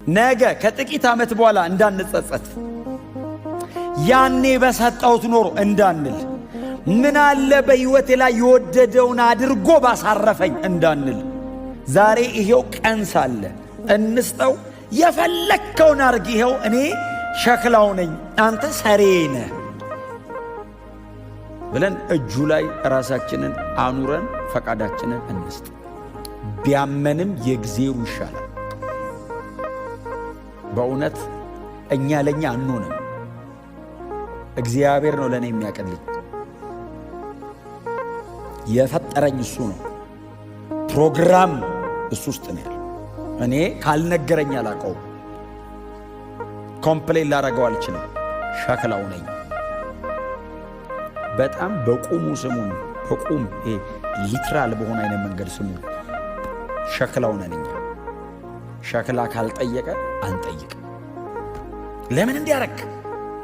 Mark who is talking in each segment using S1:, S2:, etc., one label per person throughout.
S1: ነገ ከጥቂት ዓመት በኋላ እንዳንጸጸት፣ ያኔ በሰጠሁት ኖሮ እንዳንል፣ ምን አለ በሕይወቴ ላይ የወደደውን አድርጎ ባሳረፈኝ እንዳንል፣ ዛሬ ይሄው ቀን ሳለ እንስጠው። የፈለግከውን አርግ፣ ይኸው እኔ ሸክላው ነኝ፣ አንተ ሰሪ ነህ ብለን እጁ ላይ ራሳችንን አኑረን ፈቃዳችንን እንስጥ። ቢያመንም የእግዜሩ ይሻላል። በእውነት እኛ ለእኛ አንሆንም። እግዚአብሔር ነው ለእኔ የሚያቀልኝ። የፈጠረኝ እሱ ነው። ፕሮግራም እሱ ውስጥ ነው ያለው። እኔ ካልነገረኝ አላውቀውም። Complain ላረገው አልችልም። ሸክላው ነኝ። በጣም በቁሙ ስሙን፣ በቁም literal በሆነ አይነት መንገድ ስሙን። ሸክላው ነን እኛ። ሸክላ ካልጠየቀ አንጠይቅም። ለምን እንዲያረክ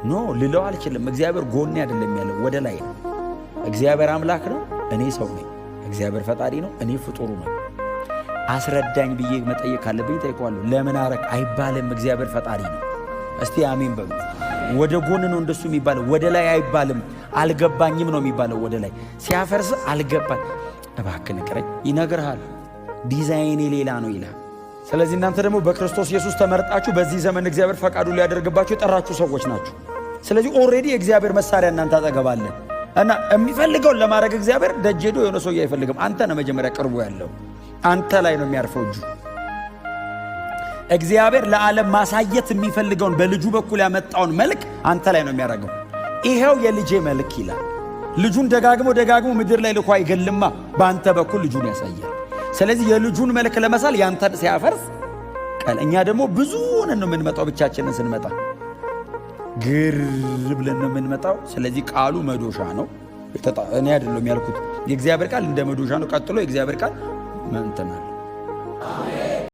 S1: no ልለው አልችልም። እግዚአብሔር ጎኔ አይደለም ያለው፣ ወደ ላይ ነው። እግዚአብሔር አምላክ ነው፣ እኔ ሰው ነኝ። እግዚአብሔር ፈጣሪ ነው፣ እኔ ፍጡሩ ነኝ። አስረዳኝ ብዬ መጠየቅ ካለብኝ ጠይቀዋለሁ። ለምን አረክ አይባልም። እግዚአብሔር ፈጣሪ ነው። እስቲ አሜን በሉ። ወደ ጎን ነው እንደሱ የሚባለው፣ ወደ ላይ አይባልም። አልገባኝም ነው የሚባለው። ወደ ላይ ሲያፈርስ አልገባኝ፣ እባክህ ንገረኝ ይነግርሃል። ዲዛይኔ ሌላ ነው ይላል። ስለዚህ እናንተ ደግሞ በክርስቶስ ኢየሱስ ተመርጣችሁ በዚህ ዘመን እግዚአብሔር ፈቃዱን ሊያደርግባችሁ የጠራችሁ ሰዎች ናችሁ። ስለዚህ already የእግዚአብሔር መሳሪያ እናንተ አጠገብ አለ እና የሚፈልገውን ለማድረግ እግዚአብሔር ደጅ ሄዶ የሆነ ሰውዬ አይፈልግም። አንተ ነህ መጀመሪያ ቅርቡ ያለው፣ አንተ ላይ ነው የሚያርፈው እጁ። እግዚአብሔር ለዓለም ማሳየት የሚፈልገውን በልጁ በኩል ያመጣውን መልክ አንተ ላይ ነው የሚያደርገው። ይሄው የልጄ መልክ ይላል። ልጁን ደጋግሞ ደጋግሞ ምድር ላይ ልኮ አይገልማ፣ በአንተ በኩል ልጁን ያሳያል። ስለዚህ የልጁን መልክ ለመሳል ያንተን ሲያፈርስ ቀል እኛ ደግሞ ብዙ ሆነን ነው የምንመጣው። ብቻችንን ስንመጣ ግር ብለን ነው የምንመጣው። ስለዚህ ቃሉ መዶሻ ነው። እኔ አይደለም ያልኩት፣ የእግዚአብሔር ቃል እንደ መዶሻ ነው። ቀጥሎ የእግዚአብሔር ቃል መንትናል።